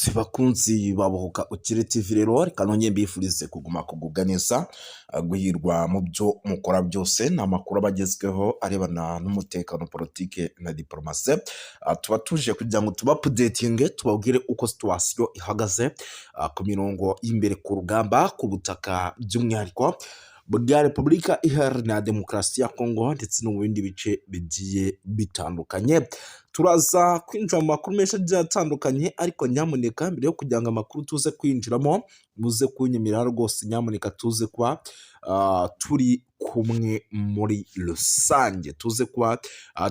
Yes, bakunzi babohoka Ukire TV, rero reka nongere mbifurize kuguma kugubwa neza, guhirwa mu byo mukora byose. Ni amakuru aba agezweho arebana n'umutekano, politike na diporomasi. Tuba tuje kugira ngo tuba updatinge, tubabwire uko situation ihagaze ku mirongo y'imbere ku rugamba, ku butaka by'umwihariko bwa Repubulika Iharanira Demokarasi ya Kongo ndetse no mu bindi bice bigiye bitandukanye. Turaza kwinjira mu makuru menshi agiye atandukanye, ariko nyamuneka mbere yo kugira ngo amakuru tuze kwinjiramo, muze kunyemerera rwose nyamuneka tuze kuba turi kumwe muri rusange, tuze kuba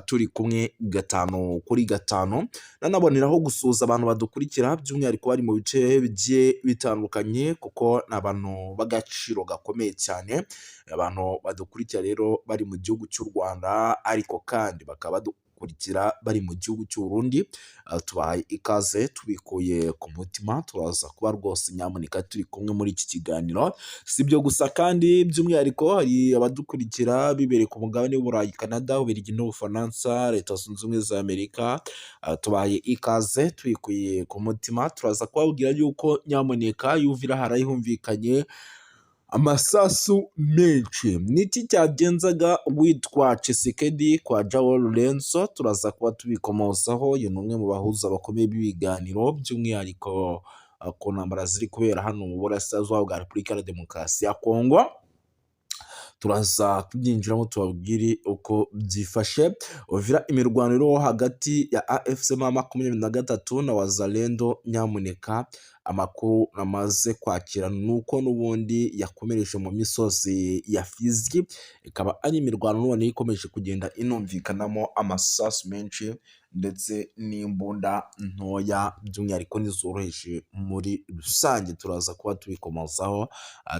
turi kumwe gatanu kuri gatanu. Nanaboneraho gusuhuza abantu badukurikira, by'umwihariko bari mu bice bigiye bitandukanye, kuko ni abantu b'agaciro gakomeye cyane. Abantu badukurikira rero bari mu gihugu cy'u Rwanda, ariko kandi bakaba badukurikira bari mu gihugu cy'u Burundi, tubahaye ikaze tubikuye ku mutima. Turaza kuba rwose nyamuneka turi kumwe muri iki kiganiro. Si ibyo gusa kandi, by'umwihariko hari abadukurikira bibereye ku mugabane w'Uburayi, Canada, Ububiligi n'Ubufaransa, Leta Zunze Ubumwe za Amerika, tubahaye ikaze tubikuye ku mutima. Turaza kubabwira yuko nyamuneka Uvira haraye humvikanye amasasu menshi. Niki cyagenzaga witwa Tshisekedi kwa João Lourenço? Turaza kuba tubikomozaho. Uyu ni umwe mu bahuza bakomeye b'ibiganiro, by'umwihariko ku ntambara ziri kubera hano mu burasirazuba bwa Repubulika ya Demokarasi ya Kongo. Turaza kubyinjiramo, tubabwire uko byifashe. Uvira, imirwaniro hagati ya AFC M23 na Wazalendo, nyamuneka amakuru namaze kwakira ni uko n'ubundi yakomereje mu misozi ya Fizi, ikaba ari imirwano none ikomeje kugenda inumvikanamo amasasu menshi ndetse n'imbunda ntoya, by'umwihariko n'izoroheje muri rusange. Turaza kuba tubikomozaho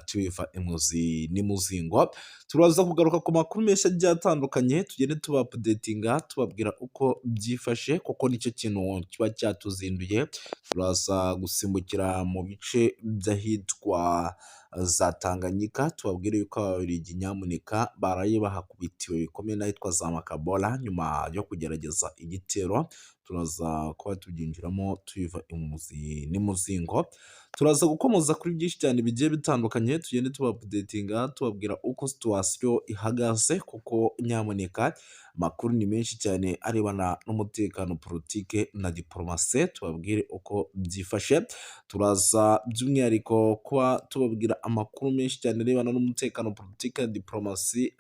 tubiva imuzi n'imuzingo. Turaza kugaruka ku makuru menshi agiye atandukanye, tugende tuba updatinga, tubabwira uko byifashe, kuko nicyo kintu kiba cyatuzinduye. Turaza gusimbukira mu bice by'ahitwa za Tanganyika, tubabwire yuko Ababiligi nyamuneka baraye bahakubitiwe bikomeye n'ahitwa za Makabora nyuma yo kugerageza igitero. Turaza kuba tubyinjiramo tubiva imuzi n'imuzingo. Turaza gukomoza kuri byinshi cyane bigiye bitandukanye, tugende tuba updatinga, tubabwira uko situation ihagaze, kuko nyamuneka amakuru ni menshi cyane arebana n'umutekano, politike na diporomasi. Tubabwire uko byifashe. Turaza by'umwihariko kuba tubabwira amakuru menshi cyane arebana n'umutekano, politike na diporomasi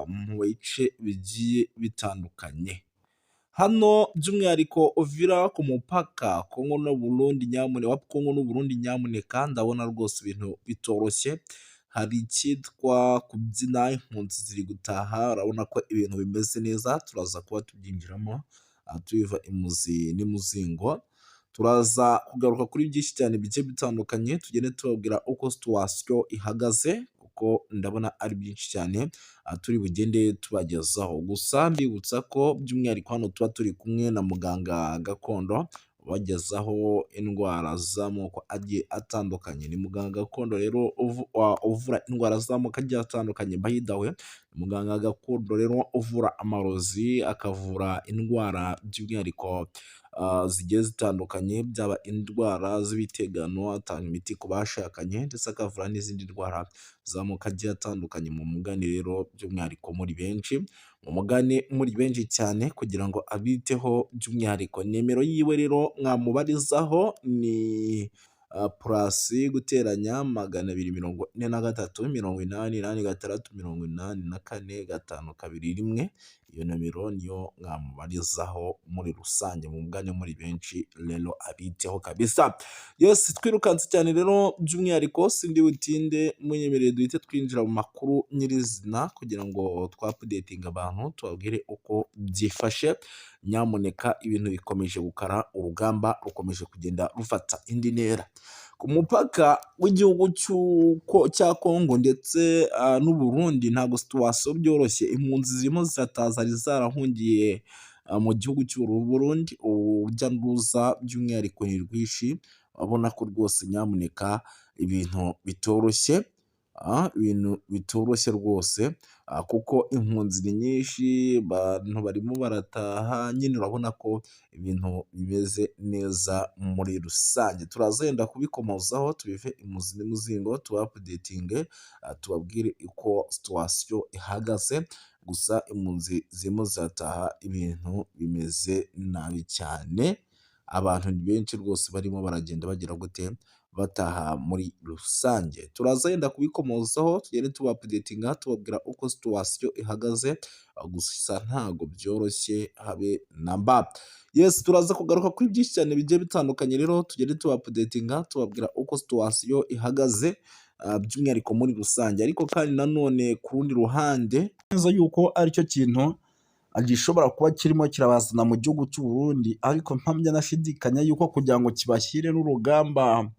mu bice bigiye bitandukanye. Hano by'umwihariko Uvira ku mupaka Kongo n'Uburundi, nyamuneka, wa Kongo n'Uburundi, nyamuneka ndabona rwose ibintu bitoroshye. Hari icyitwa kubyina, impunzi ziri gutaha, urabona ko ibintu bimeze neza. Turaza kuba tubyinjiramo tubiva imuzi n'imuzingo. Turaza kugaruka kuri byinshi cyane bigiye bitandukanye, tugende tubabwira uko situation ihagaze, kuko ndabona ari byinshi cyane turi bugende tubagezaho. Gusa mbibutsa ko by'umwihariko hano tuba turi kumwe na muganga gakondo ubagezaho indwara z'amoko agiye atandukanye. Ni muganga gakondo rero uvura indwara z'amoko agiye atandukanye. By the way, muganga gakondo rero uvura amarozi, akavura indwara by'umwihariko zigiye zitandukanye, byaba indwara z'ibitegano, atanga imiti ku bashakanye, ndetse akavura n'izindi ndwara z'amoko agiye atandukanye. Mu mugane rero by'umwihariko muri benshi, mu mugane muri benshi cyane kugira ngo abiteho by'umwihariko. Nimero yiwe rero mwamubarizaho ni +*243 886 84 521. Iyo nomero niyo mwamubarizaho muri rusange. Mu mugane muri benshi rero abiteho kabisa. Yes, twirukanse cyane rero, by'umwihariko sindi butinde, munyemerere duhite twinjira mu makuru nyirizina kugira ngo twa updatinge abantu, tubabwire uko byifashe. Nyamuneka ibintu bikomeje gukara, urugamba rukomeje kugenda rufata indi ntera ku mupaka w'igihugu cya Kongo ndetse n'Uburundi. Ntabwo situation byoroshye, impunzi zirimo zirataha zari zarahungiye mu gihugu cy'u Burundi. Urujya n'uruza by'umwihariko ni rwinshi, urabona ko rwose nyamuneka ibintu bitoroshye. Ibintu bitoroshye rwose, kuko impunzi ni nyinshi, abantu barimo barataha nyine, urabona ko ibintu bimeze neza muri rusange. Turaza yenda kubikomozaho, tubive imuzi n'umuzingo, tuba updatinge, tubabwire uko situation ihagaze. Gusa impunzi zirimo zirataha, ibintu bimeze nabi cyane, abantu ni benshi rwose barimo baragenda bagira gute, bataha muri rusange. Turaza yenda kubikomozaho, tugende tuba updatinga, tubabwira uko situation ihagaze, gusa ntago byoroshye habe na mba. Yes, turaza kugaruka kuri byinshi cyane bigiye bitandukanye rero, tugende tuba updatinga, tubabwira uko situation ihagaze, by'umwihariko muri rusange. Ariko kandi nanone ku rundi ruhande, neza yuko aricyo kintu gishobora kuba kirimo kirabazana mu gihugu cy'u Burundi, ariko mpamya nashidikanya yuko kugira ngo kibashyire n'urugamba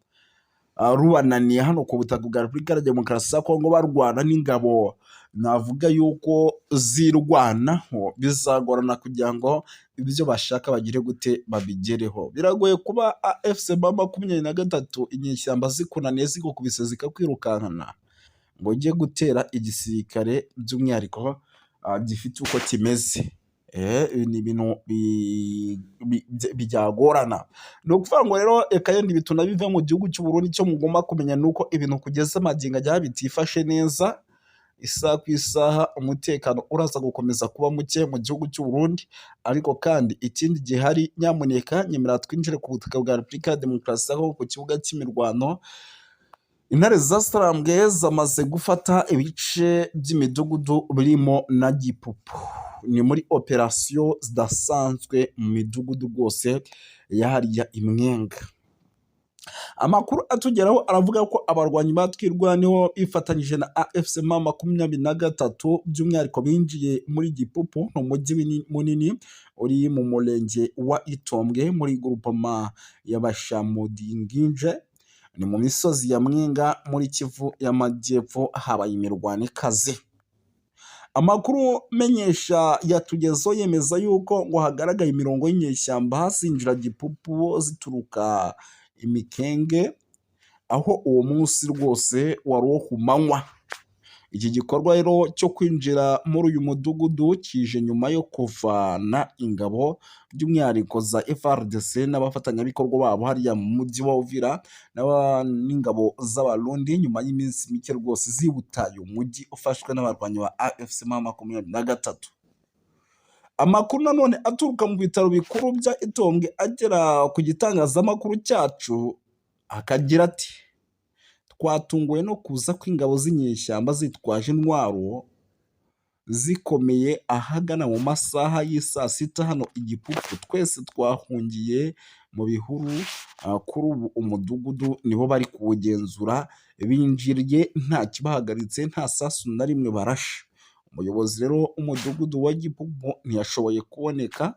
rubananiye hano ku butaka bwa Repubulika ya Demokarasi ya Kongo, barwana n'ingabo navuga yuko zirwanaho, bizagorana kugira ngo ibyo bashaka bagire gute, babigereho. Biragoye kuba AFC M23 inyeshyamba zikunaniye, zigukubise zikakwirukankana, ngo ujye gutera igisirikare by'umwihariko gifite uko kimeze. Ni ibintu byagorana. Ni ukuvuga ngo rero reka yenda ibi tunabive mu gihugu cy'u Burundi. Icyo mugomba kumenya ni uko ibintu kugeza magingo aya bitifashe neza, isaha ku isaha umutekano uraza gukomeza kuba muke mu gihugu cy'u Burundi. Ariko kandi ikindi gihari, nyamuneka nyemera twinjire ku butaka bwa Repubulika ya Demokarasi ya Kongo ku kibuga cy'imirwano. Intare za Sarambwe zamaze gufata ibice by'imidugudu birimo na Gipupu. Ni muri operasiyo zidasanzwe mu midugudu rwose ya hariya i Mwenga. Amakuru atugeraho aravuga ko abarwanyi ba Twirwaneho bifatanyije na AFC M23 by'umwihariko binjiye muri Gipupu, ni umujyi munini uri mu murenge wa Itombwe muri groupement ya Bashamudinginje, ni mu misozi ya Mwenga muri Kivu y'Amajyepfo, habaye imirwano ikaze. Amakuru menyesha yatugezeho yemeza yuko ngo hagaragaye imirongo y'inyeshyamba zinjira Gipupu zituruka Imikenge, aho uwo munsi rwose wari uwo ku manywa. Iki gikorwa rero cyo kwinjira muri uyu mudugudu kije nyuma yo kuvana ingabo by'umwihariko za FARDC n'abafatanyabikorwa babo hariya mu mujyi wa Uvira n'ingabo z'Abarundi, nyuma y'iminsi mike rwose ziwutaye, umujyi ufashwe n'abarwanyi ba AFC M23. Amakuru nanone aturuka mu bitaro bikuru bya Itombwe agera ku gitangazamakuru cyacu akagira ati: "Twatunguwe no kuza kw'ingabo z'inyeshyamba zitwaje intwaro zikomeye ahagana mu masaha y'i saa 6 hano i Gipupu, twese twahungiye mu bihuru, kuri ubu umudugudu nibo bari kuwugenzura, binjiriye nta kibahagaritse, nta sasu na rimwe barashe." Umuyobozi rero w'umudugudu wa Gipupu ntiyashoboye kuboneka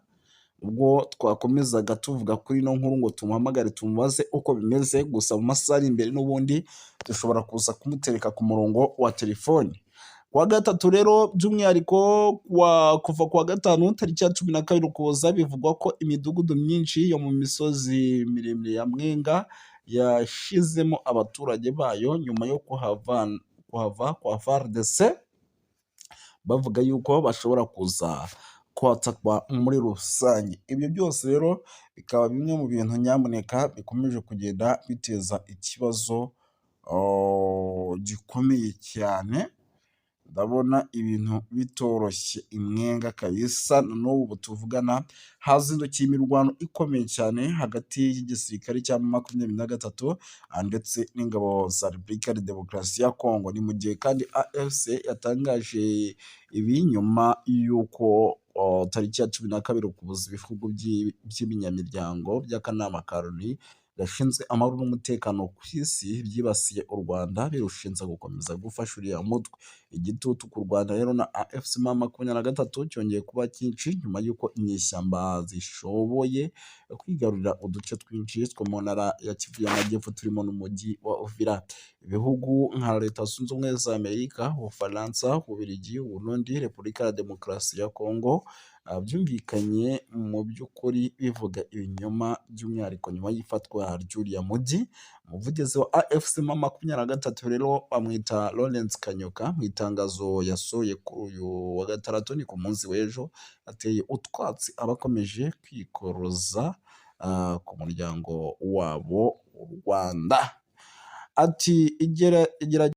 ubwo twakomezaga tuvuga kuri ino nkuru ngo tumuhamagare tumubaze uko bimeze, gusa mu masaha ari imbere n'ubundi dushobora kuza kumutereka ku murongo wa telefoni. Kuwa gatatu rero by'umwihariko, kuva kuwa gatanu tariki ya 12 Ukuboza, bivugwa ko imidugudu myinshi yo mu misozi miremire ya Mwenga yashizemo abaturage bayo nyuma yo kuhava kwa FARDC, bavuga yuko bashobora kuza kwatakwa muri rusange. Ibyo byose rero bikaba bimwe mu bintu nyamuneka bikomeje kugenda biteza ikibazo gikomeye cyane. Ndabona ibintu bitoroshye i Mwenga kabisa, n'ubu tuvugana hazindukiye imirwano ikomeye cyane hagati y'igisirikare cya M23 ndetse n'ingabo za Repubulika ya Demokarasi ya Kongo. Ni mu gihe kandi AFC yatangaje ibi nyuma y'uko tariki ya 12 Ukuboza ibihugu by'ibinyamiryango by'akanama ka Loni gashinzwe amahoro n'umutekano ku isi byibasiye u Rwanda birushinja gukomeza gufasha uriya mutwe. Igitutu ku Rwanda rero na AFC M23 cyongeye kuba cyinshi nyuma y'uko inyeshyamba zishoboye kwigarurira uduce twinshi two mu ntara ya Kivu y'Amajyepfo turimo n'umujyi wa Uvira. Ibihugu nka Leta Zunze Ubumwe za Amerika, Ubufaransa, Ububiligi, Uburundi, Repubulika ya Demokarasi ya Kongo Byumvikanye mu by'ukuri bivuga ibinyoma, by'umwihariko nyuma y'ifatwa ry'uriya mujyi. Umuvugizi wa AFC M23 rero bamwita Lawrence Kanyuka, mu itangazo yasohoye kuri uyu wa gatandatu, ni ku munsi w'ejo, ateye utwatsi abakomeje kwikoroza ku muryango wabo u Rwanda. Ati igerageza